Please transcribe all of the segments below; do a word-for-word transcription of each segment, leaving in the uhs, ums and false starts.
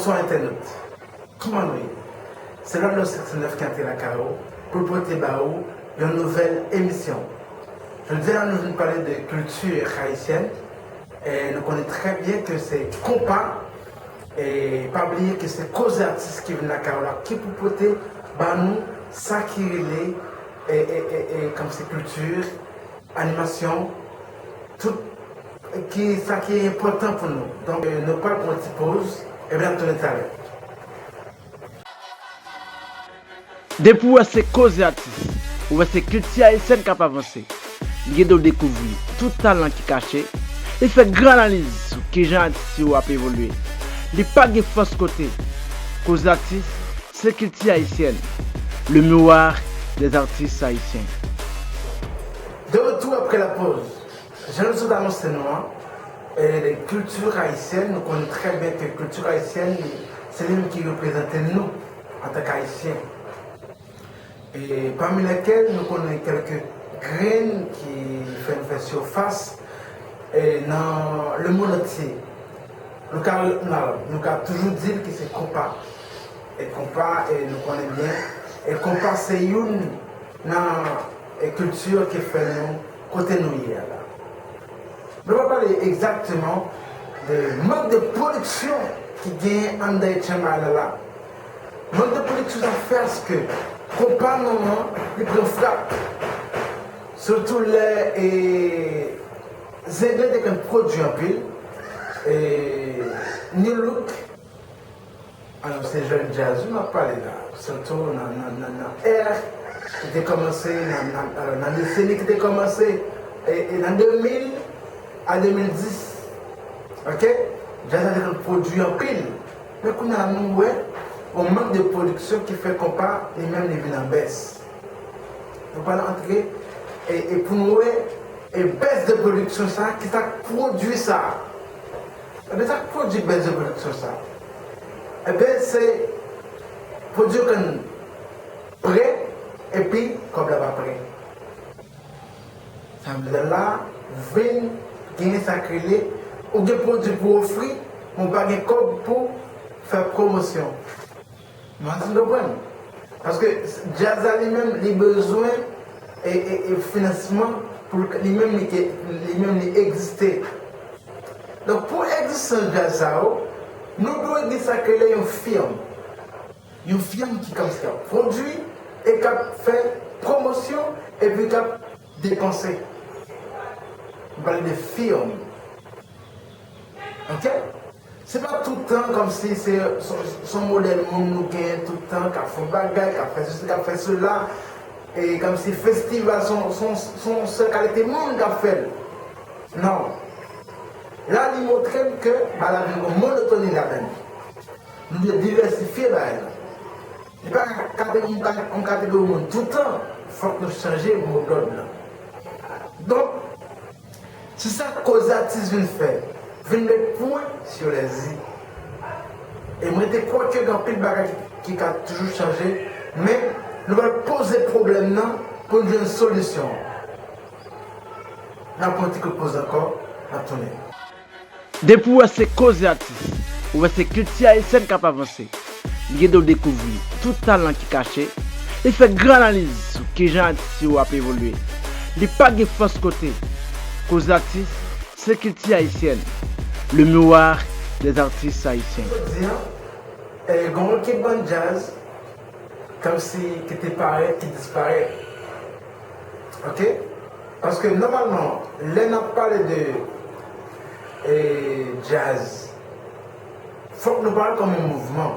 Bonswa entènot, kòman nou ye? Se Lòt Lòt senk san nèf ki antre lakay ou pou l pote ba ou yon nouvèl emisyon. Jodi a, nou vin pale de kilti ayisyèn. E nou konnen trè byen ke se konpa. E pa bliye ke se Koze Atis ki vin lakay ou la, ki pou pote ba nou sa ki rele, e, e, e, e, kòmsi kilti, animasyon, tout ki, sa ki enpòtan pou nou. Donk, e, nou pral pran yon ti poz, epi n ap tounen talè. Depi w wè se Koze Atis, ou wè se kilti ayisyèn k ap avanse. Li ede w dekouvri tout talan ki kache. Li fè gran analiz sou kijan atis yo ap evolye. Li pa gen fòs kote. Koze Atis, se kilti ayisyèn. Le miroir des artistes haïtiens. De retour après la pause. Jan nou sot anonse nou an, e, kilti ayisyèn, nou konnen trè byen ke kilti ayisyèn, li, se li menm ki reprezante nou antanke Ayisyen. E pami lèkèl nou konnen kèlke grenn ki fè nou fè sifas, e, nan lemonn antye. Nou ka, nou, nou ka toujou di l ke se konpa. E konpa, e nou konnen byen, e konpa se youn nan, e, kilti ki fè nou kote nou ye a la. Nou va pale egzakteman de mank de pwodiksyon ki genyen anndan Etchenn Mayala la. Mank de pwodiksyon sa fè aske konpa nou an, li pran frap. Sitou lè, e, Zenglen te konn pwodui anpil, e, Nu Look, alò, se jèn djaz wi m ap pale la, sitou nan, nan, nan, nan è ki te kòmanse, nan, nan, alò, nan deseni ki te kòmanse, e, e nan de mil a de mil dis. Oke? Djaz la te konn pwodui anpil. Men kounye a la, nou wè yon mank de pwodiksyon ki fè konpa, li menm, li vin an bès. Nou pral antre, e, e pou nou wè, e bès de pwodiksyon sa, ki sa k pwodui sa? Ebyen, sa k pwodui bès de pwodiksyon sa? Ebyen, se pwodui yo konn prè, epi kòb la pa prè. Sa vle di la, vin gen sa k rele, ou gen pwodui pou ofri, men w pa gen kòb pou fè pwomosyon. Mwen, si w konprann. Paske djaz la li menm, li bezwen, e, e, e finansman pou l, li menm, li, ke, li menm, li egziste. Donk, pou egzistans djaz sa yo, nou dwe gen sa k rele yon fim. Yon fim ki kòmsi k ap pwodui e k ap fè pwomosyon epi k ap depanse. M pale de fim. Oke? Se pa tout tan kòmsi se, se, se yon modèl moun nou genyen tout tan k ap fè yon bagay, k ap fè sesi, k ap fè sela, e kòmsi festival se yon, se yon, se yon sèl kalite moun k ap fè l. Non. La, li montre m ke bagay la vin gen monotoni ladan l. Nou dwe divèsifye bagay la. Li pa ka, ka te yon, yon kategori moun tout tan. Fòk nou chanje modòd lan. Donk, se sa Koze Atis vin fè, vin met pwen sou lèzi. E mwen te kwè ke gen anpil bagay ki, ki ka toujou chanje, men nou pral poze pwoblèm nan pou n jwenn solisyon. N ap pran ti kout poz ankò, n ap tounen. Depi w wè se Koze Atis, ou wè se kilti ayisyèn k ap avanse. Li ede w dekouvri tout talan ki kache. Li fè gran analiz sou kijan atis yo ap evolye. Li pa gen fòs kote. Koze Atis, se kilti ayisyèn. Le miroir des artistes haïtiens. Jodi a, e, gen yon ekip bann djaz kòmsi ki te parèt, ki disparèt. Oke? Paske nòmalman, lè n ap pale de, e, djaz, fòk nou pa wè l kòm yon mouvman.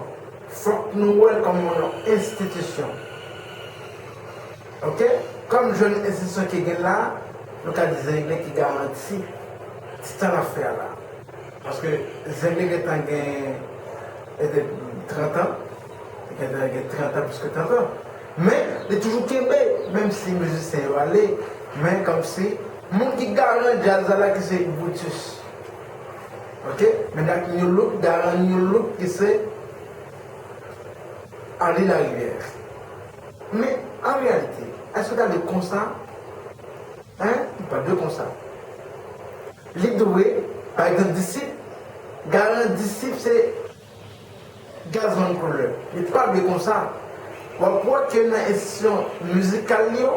Fòk nou wè l kòm yon enstitisyon. Oke? Kòm jèn enstitisyon ki gen la, nou ka di Zenglen ki garanti ti tan l ap fè a la. Paske Zenglen gentan gen, e, de trant an, li gentan gen trant an, plis ke trant an. Men, li toujou kenbe, menm si mizisyen yo ale, men kòmsi, moun ki garan djaz la la ki se Brutus. Oke? Men dat Nu Look, garan Nu Look ki se Arly Larivière. Men, an reyalite, èske w ta di konsa? Hein? Li pa dwe konsa. Li dwe, pa egzanp, Disip, garan Disip se Gazzman Couleur. Li pa dwe konsa. W ap wè ke nan enstitisyon mizikal li yo,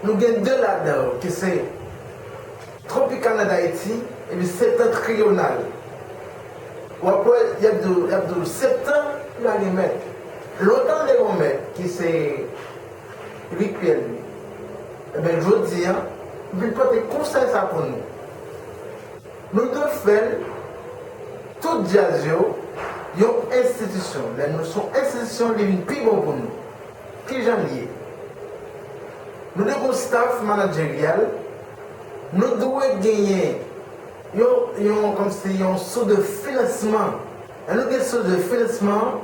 nou gen de ladan yo, ki se Tropicana d'Haïti, epi Septentrional. W ap wè, y ap di w, y ap di w, Septan, li pa gen mèt. Lontan te gen yon mèt, ki se Luc Pierre Louis. Ebyen, jodi a, m vin pote konsèy sa pou nou. Nou dwe fè l, tout djaz yo, yon enstitisyon. Lè nou se yon enstitisyon, li vin pi bon pou nou. Kijan l ye? Nou dwe gen yon staff managerial, nou dwe genyen yon, yon, kòmsi yon sous de finansman. Lè nou gen sous de finansman an,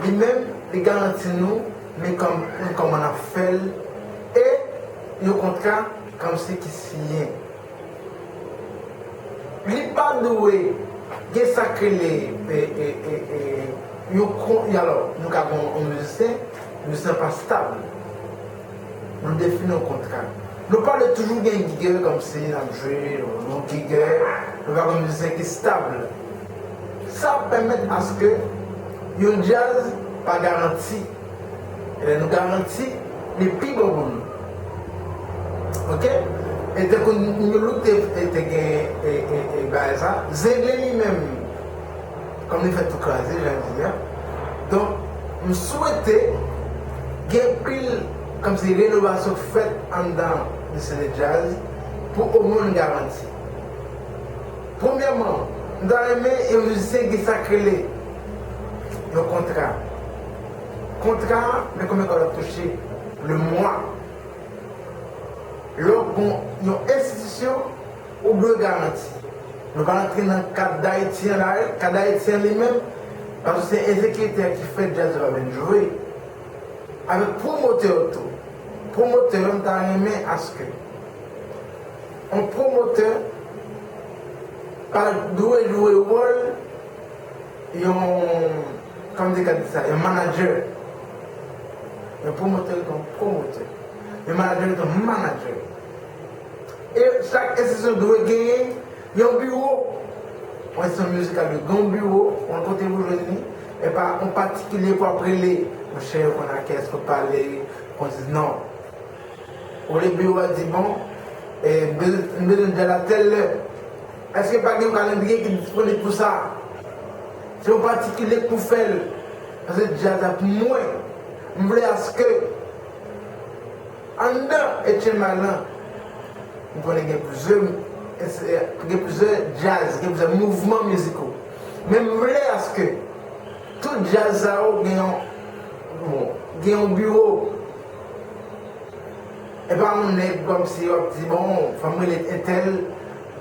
li menm, li garanti nou, men kòm, kòman n ap fè l, e yon kontra kòmsi ki siyen. Li pa dwe gen sa k rele, e, e, e, e, yon kon, alò, nou ka gen yon mizisyen, mizisyen pa stab. Nou defini yon kontra. Nou pa dwe toujou gen gigè kòmsi n ap jwe yon gigè, nou pa gen yon mizisyen ki stab. Sa ap pèmèt aske yon djaz pa garanti. E lè nou garanti, li pi bon pou nou. Oke? E tankou New Look te, te, te gen, e, e, e, bagay sa, Zengle li menm, kòm li fèk tou kraze, jan di a. Donk, m swete gen pil, kòmsi renovasyon k fèt anndan misye de djaz pou omwen yon garanti. Premyèman, m ta renmen yon mizisyen gen sa k rele yon kontra. Kontra, men konbyen kòb l ap touche le mwa. Lè w gon yon enstitisyon, ou dwe garanti. Nou pa rantre nan kad Dayiti an la, kad Dayiti an li menm, paske se ensekirite a ki fè djaz yo pa vin jwe. Avèk pwomotè yo tou. Pwomotè yo, m ta renmen aske yon pwomotè pa dwe jwe wòl yon, kòman m te ka di sa, yon manager. Yon pwomotè, yon pwomotè. Yon manager, yon manager. E chak enstitisyon dwe genyen yon biwo. Yon enstitisyon mizikal dwe gen yon biwo, yon kote pou jwenn li. E pa yon patikilye pou ap rele. Monchè, yo konn a kiyès pou pale, konn si, non. Ou rele biwo a di, bon, e, m bezwen, m bezwen djaz a tèl lè. Èske pa gen yon kalandriye ki disponib pou sa? Se yon patikilye k pou fè l. Paske djaz la pou mwen, m vle aske anndan H M I lan, m konnen gen plizyè, gen plizyè djaz, gen plizyè mouvman mizikal. Men m vle aske tout djaz sa yo gen yon, bon, gen yon biwo. E pa yon nèg kòmsi w ap di, bon, fò m rele entèl,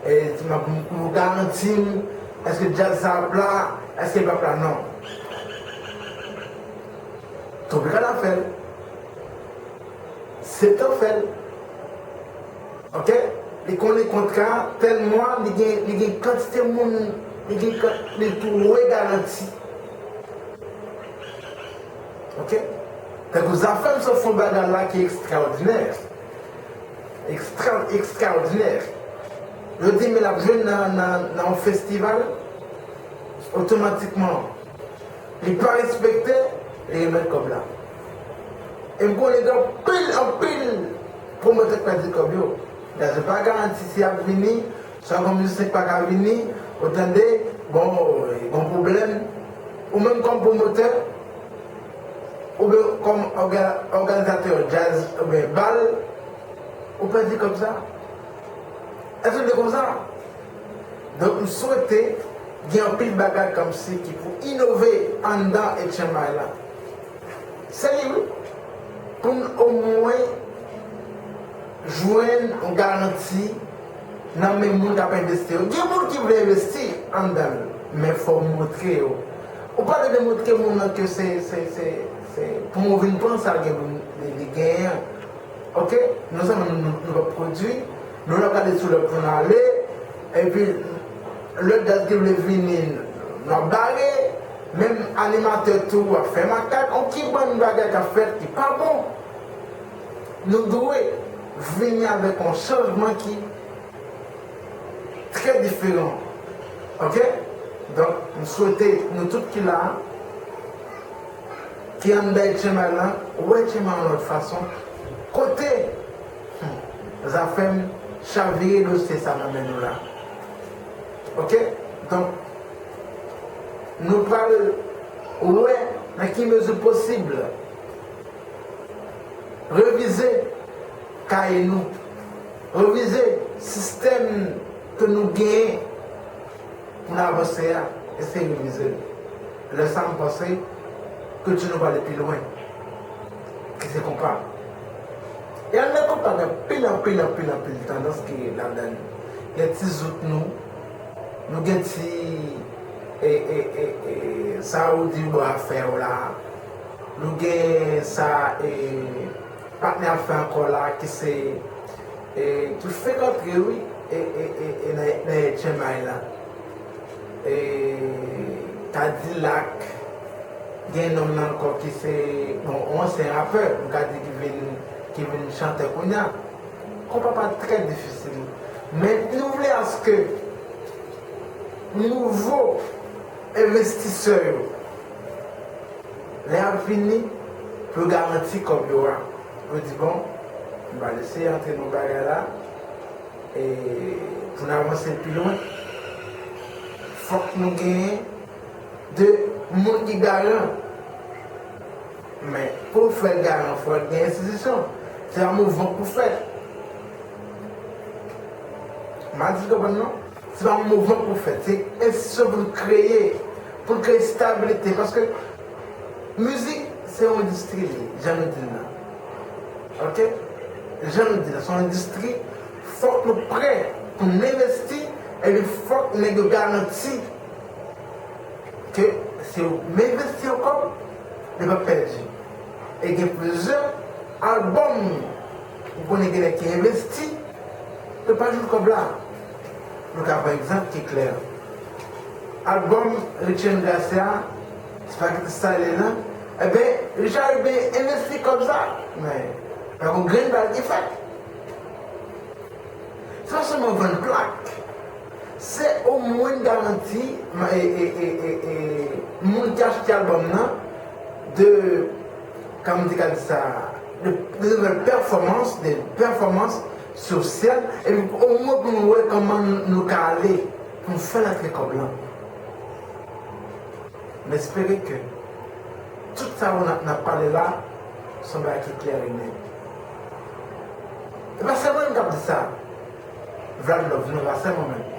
e, m ap, pou garanti m, èske djaz sa ap la, èske l p ap la, non. Tropicana fè l. Septan fè l. Oke? Li konnen kontra, tèl mwa, li gen, li gen kantite moun, li gen kan-, li tou we garanti. Oke? Tankou Zafèm sot fè yon bagay la ki ekstraòdinè. Ekstra, ekstraòdinè. Yo di, men l ap jwe nan, nan, nan yon festival, otomatikman, li pa respekte, li remèt kòb la. E m konnen gen anpil, anpil pwomotè k pèdi kòb yo. Djaz yo pa garanti si y ap vini, swa gon mizisyen k pa ka vini, ou tande, bon, gon pwoblèm. Ou menm kòm pwomotè, oubyen kòm òga-, òganizatè djaz, oubyen bal, ou pèdi kòb sa. Èske l te konsa? Donk, m swete gen anpil bagay kòmsi ki pou inove anndan H M I la. Serye, wi. Pou n omwen jwenn yon garanti nan men moun k ap envesti yo. Gen moun ki vle envesti anndan l, men fò w montre yo. Ou pa dwe demontre moun nan ke se, se, se, se pou moun vin pran sa l gen pou li, li genyen an. Oke? Non sèlman nou, nou, nou p ap pwodui, nou, n ap gade sou lè pou n ale, epi lè djaz ki vle vini, n ap bare, menm animatè tou ap fè makak, on ki bann bagay k ap fèt ki pa bon. Nou dwe vini avèk yon chanjman ki trè diferan. Oke? Donk, m swete nou tout ki la a, ki anndan Etchenbay lan, wè Etchenbay yon lòt fason. Kote, hmm, Zafèm chavire dosye sa nan men nou la. Oke? Donk, nou pral wè nan ki mezi posib revize kay nou, revize sistèm ke nou genyen pou n avanse a, eseye revize l. Lè sa a, m panse kilti nou pral pi lwen. Ki se konpa. E anndan konpa, gen anpil, anpil, anpil, anpil tandans ki ladan l. Gen ti zouk nou, nou gen ti, e, e, e, e, sa ou di bò afè w la. Nou gen sa, e, patnè ap fè ankò la, ki se, e, ki frekante, wi, e, e, e, e, nan, nan Etchenbay la. E, Kadilak, gen nonm nan ankò ki se, bon, yon ansyen rapè, m ka di ki vin, ki vin chantè kounye a. Konpa pa trè difisil. Men nou vle aske nouvo envestisè yo, lè y ap vini, pou yo garanti kòb yo a. Yo di, bon, nou pral eseye antre nan bagay la, e pou n avanse pi lwen, fòk nou genyen de moun ki garan. Men, pou w fè l garan, fòk gen enstitisyon. Se pa mouvman pou fèt. M a di w konprann non? Se pa mouvman pou fèt. Se enstitisyon pou l kreye. Pou l kreye stabilite. Paske mizik, se yon endistri, li, jan nou di l la. Oke? Jan nou di l la, se yon endistri. Fòk nou prè pou n envesti. Epi fòk nèg yo garanti ke si yo envesti yon kòb, li p ap pèdi. E gen plizyè albòm ou konnen gen nèg ki envesti, yo pa jwenn kòb la. Nou ka pran egzanp ki klè. Albòm Richie Gracia, Spaghetti Style lan, ebyen, Richard Rubin envesti kòb sa, men pa gen yon grenn bal ki fèt. Se pa sèlman vann plak. Se omwen garanti, e, e, e, e, e, moun ki achte albòm nan, de, kòman m te ka di sa, de, de nouvèl pèfòmans, de pèfòmans sosyal, epi omwen pou nou wè kòman nou ka ale, pou nou fè rantre kòb lan. M espere ke tout sa yo n ap, n ap pale la, se yon bagay ki klè e nèt. E pa sèlman mwen k ap di sa. Vlad Love, non, pa sèlman mwen.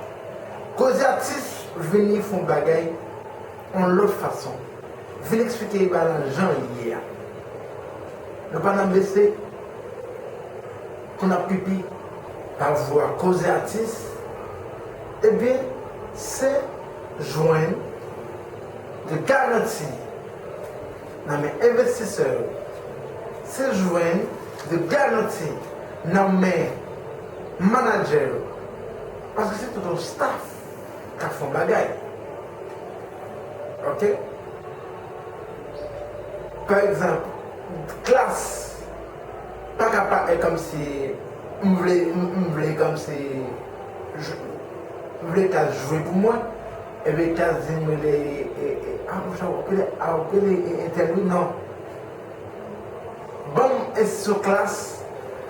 Koze Atis vini fè yon bagay yon lòt fason. Vin eksplike bagay lan jan l ye a. Nou pa nan bese pou n ap pipi pa vwa Koze Atis. Ebyen, se jwenn de garanti nan men envestisè yo, se jwenn de garanti nan men manadjè yo. Paske se tout yon staff k ap fè yon bagay. Oke? Pa egzanp, Klass pa ka pa, e, kòmsi m vle, m, m vle kòmsi, m vle Klass jwe pou mwen, epi Klass di m rele, e, e, a, monchè, w ap rele, a, w ap rele, e, entèl wi, non. Ban m enstitisyon Klass,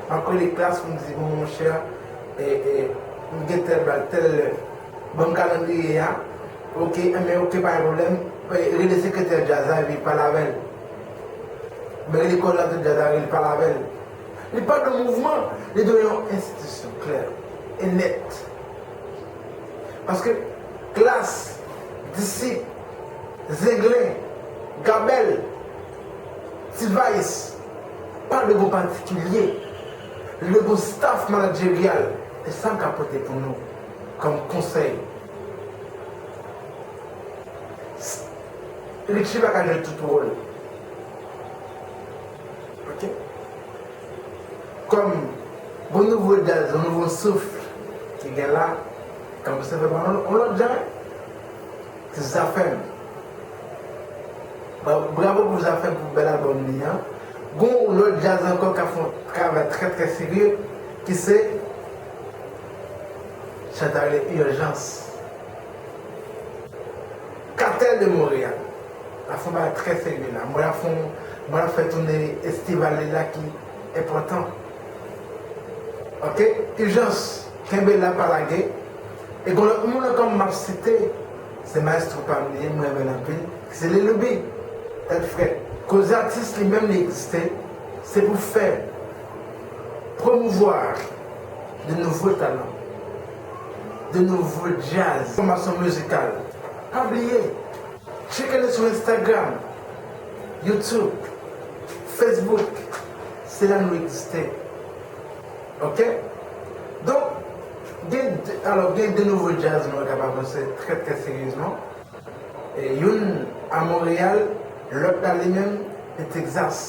m ap rele Klass pou m di, bon, monchè, e, e, m gen tèl bal, tèl lè. Ban m kalandriye a. Oke, enben, oke, pa gen pwoblèm. E, rele sekretè djaz la epi pale avè l. Mwen rele kòdonatè djaz la, rele pale avè l. Li pa dwe mouvman, li dwe yon enstitisyon klè e nèt. Paske Klass, Disip, Zenglen, Gabèl, T-Vice, pa dwe gon patikilye. Li dwe gon staff manadjeryal. E sa m ka pote pou nou kòm konsèy. Richie pa ka jwe tout wòl. Oke? Kòm gon nouvo djaz, yon nouvo souf ki gen la, kòm se fè pa yon lòt jan, se Zafèm. Ba-, bravo pou Zafèm pou bèl albòm li an. Gon lòt djaz ankò k ap fè yon travay trè, trè serye, ki se chante rele Urgence. Katèl de Montréal. L ap fè yon bagay trè serye la. Mwen, l ap fè yon, Mwen ap fè tounen estival li la ki enpòtan. Ok? Ijans, kenbe la, pa lage. E gen lòt moun ankò m ap site, se mayestwo pa m li ye, mwen renmen l anpil, ki se Lil Louby, Tèt Frèt. Koze Atis li menm li egziste, se pou fè, promouvoir de nouveaux talents, de nouveaux jazz, fòmasyon mizikal. Pa bliye, tcheke nou sou Instagram, YouTube, Facebook, se la nou egziste. Ok? Donk, gen de, alò, gen de nouvo jazz nou ka avanse trè, trè seryezman. E youn a Monreyal, lòt la li menm, li Texas.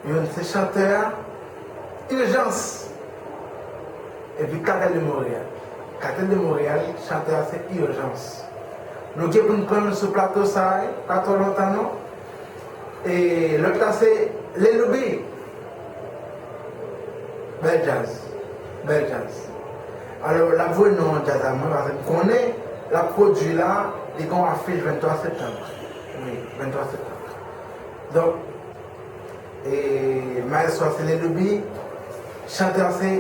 Youn se chantè a, Ijans. Epi Katèl de Monreyal. Katèl de Monreyal, chantè a se Ijans. Nou gen pou n pran l sou plato sa a, pa twò lontan non. E lòt la se Lil Louby. Bèl jazz. Bèl jazz. Alò, l ap voye non jazz a mwen, paske m konnen l ap pwodui la, li gen yon afich venntwa septanm. Wi, venntwa septanm. Donk, e, mayestwo a se Lil Louby, chantè a se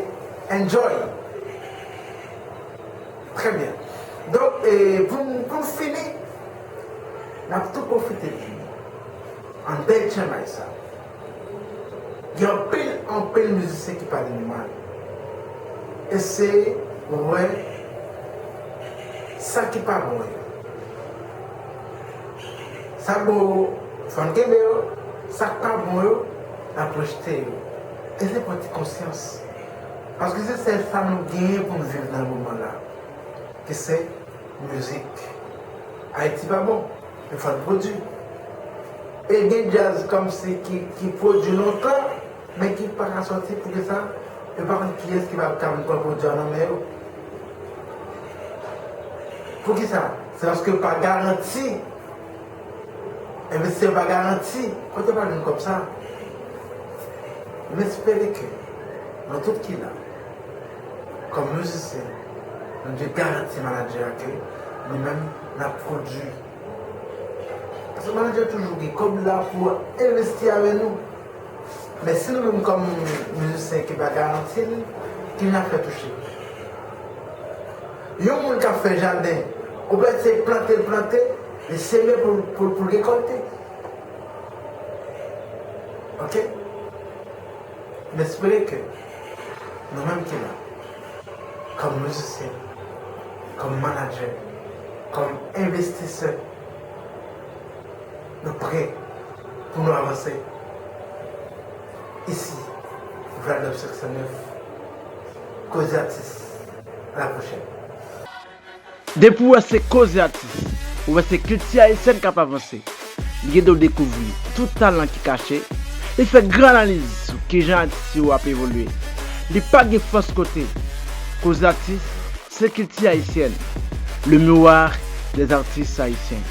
Enjoy. Trè byen. Donk, e, pou n, pou n fini, n ap tou pwofite di nou, an dèy tchenbay sa, gen anpil, anpil mizisyen ki pale nou mal. Eseye wè sa ki pa bon yo. Sa k bon yo, fò n kenbe yo. Sa k pa bon yo, n ap rejte yo. Eseye pran ti konsyans. Paske se sèl sa nou genyen pou n viv nan moman la, ki se mizik. Ayiti pa bon, men fò n pwodui. E gen djaz kòmsi ki, ki pwodui lontan, men ki pa ka sòti, poukisa? Yo pa konn kiyès ki va ka vin pran pwodui a nan men yo. Poukisa? Se paske yo pa garanti. Envestisè yo pa garanti. Kote yo pral jwenn kòb sa? M espere ke nou tout ki la, kòm mizisyen, nou dwe garanti manadjè a ke nou menm n ap pwodui. Paske manadjè toujou gen kòb la pou envesti avè nou. Men si nou menm kòm mizisyen ki pa garanti l, ki jan n ap fè touche? Yon moun k ap fè jaden, ou pral se plante l plante, li seme pou, pou, pou l rekòlte. Ok? M espere ke nou menm ki la, kòm mizisyen, kòm manadjè, kòm envestisè, nou prè pou nou avanse. Isi, Vladop senk san nèf, Koze Atis. A la pwochèn. Depi w wè se Koze Atis, ou wè se kilti ayisyèn k ap avanse. Li ede w dekouvri tout talan ki kache. Li fè gran analiz sou kijan atis yo ap evolye. Li pa gen fòs kote. Koze Atis, se kilti ayisyèn. Le miroir des artistes haïtiens.